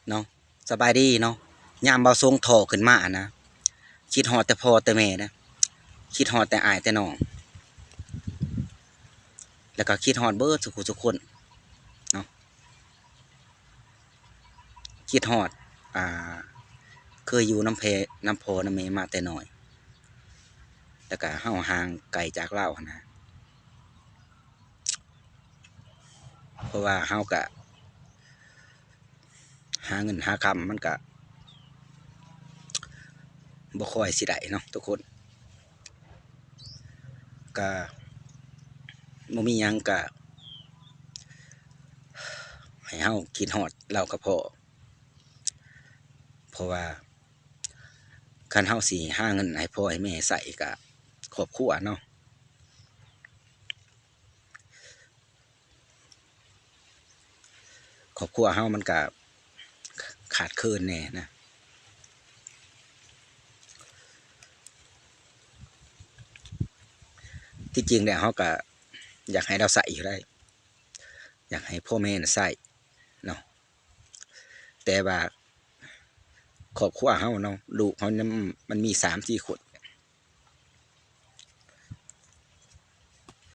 ເນາະ ສະບາຍດີເນາະ. ຍາມເບົາສົງທໍຂຶ້ນມານະ ຄິດຮອດແຕ່ພໍ່ແຕ່ແມ່ນະ ຄິດຮອດແຕ່ອ້າຍແຕ່ນ້ອງ ແລ້ວກໍຄິດຮອດເບິດສູ່ຜູ້ສູ່ຄົນເນາະ. ຄິດຮອດ ອ່າ ເຄີຍຢູ່ນຳແພ ນຳພໍ່ນຳແມ່ມາແຕ່ນ້ອຍ ແລ້ວກໍເຮົາຫ່າງໄກຈາກລາວຫັ້ນນະ ເພາະວ່າເຮົາກະຫາເງິນຫາຄຳ ມັນກະບໍ່ຄ່ອຍຊິໄດ້ເນາະທຸກຄົນ. ກະບໍ່ມີຫຍັງ ກະໃຫ້ເຮົາຄິດຮອດລາວກໍພໍ ເພາະວ່າຄັນເຮົາຊິຫາເງິນໃຫ້ພໍ່ໃຫ້ແມ່ໃຊ້ ກະຄອບຄົວເນາະ ຄອບຄົວເຮົາມັນກະຂາດເຂີນແດ່ນະ. ທີ່ຈິງແລ້ວເຮົາກະຢາກໃຫ້ລາວໃຊ້ຢູ່ໄດ໋ ຢາກໃຫ້ພໍ່ແມ່ນະໃຊ້ເນາະ ແຕ່ວ່າຄອບຄົວເຮົາເນາະ ລູກເຮົານຳ ມັນມີສາມສີ່ຄົນ